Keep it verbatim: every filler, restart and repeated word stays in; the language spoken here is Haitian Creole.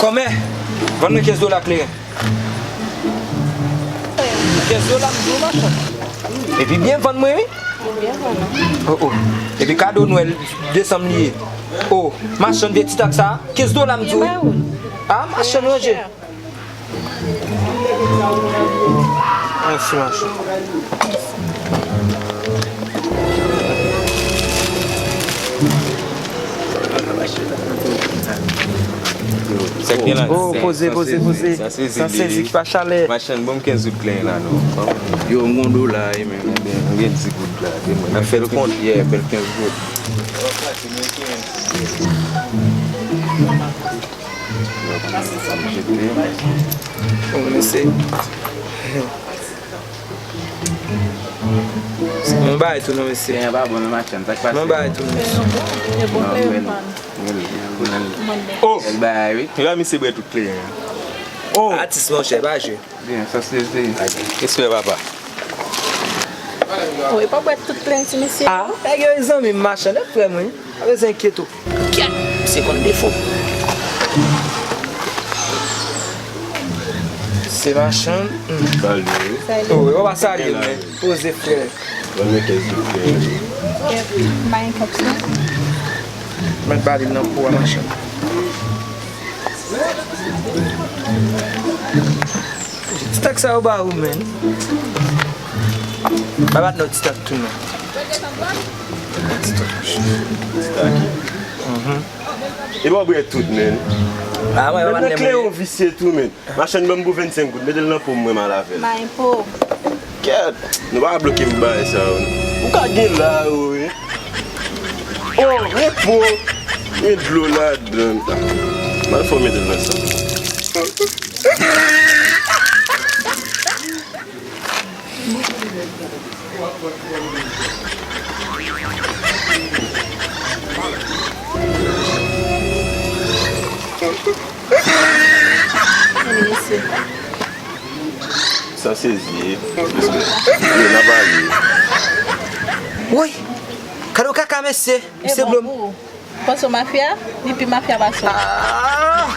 Kòmè, vann mwen kenz dola kleren. Kenz dola m di w, machann. Epi byen vann mwen, wi. Oh, oh. Epi kado Nwèl desanm li ye. Oh, machann, vye ti tak sa, kenz dola m di w. Ah, machann ranje. Mèsi, machann. Sa k gen la? Oh, poze, poze, poze. Sa sezi ki pa chalè. Machann, ban m kenz goud kleren la non. Yo, m gon dola wi, men. M gen di goud la. N ap fè l kont, yeah, fè l kenz goud. Bon, mesye. Mwen bay tou non, mesye. Mwen bay tou non, mesye. Oh! Bèl bagay, wi. Yo, misye bwè tout kleren an. Oh! Atis, monchè, pa jwe. Byen, sa se, se. Respè, papa. Wi, pa bwè tout kleren ti mesye. Ah, nèg yo e zanmi m, machann, e frè mwen. Pa bezwen enkyete w. Kèt! Misye konn defo. Se machann. Salye. Oh, yo pa salye m, men. Poze, frè. Ban mwen kenz goud, frè. Kèt, bay kòb sa. Mèt bali m nan po a, machann. Ti tak sa yo ba ou, men. Ba bat nou ti tak tou, non. Ti tak. Mhm. E ba w bwè tout, men. Ah, mwen, ba bat nou kleren visye tou, men. Machann, ban m pou vennsenk goud, mete l nan po m, mwen m al avè l. Bay po. Kèt, nou pa bloke m bagay sa yo. Ou ka gen la yo, wi. Oh, men po. Men dlo ladan. M al fè w mete l nan sa. Sa sezi. Yo, n ap ale. Woy! Kado kaka, mesye. Misye blòm. Panse w mafya? Li pi mafya pase w. Ah!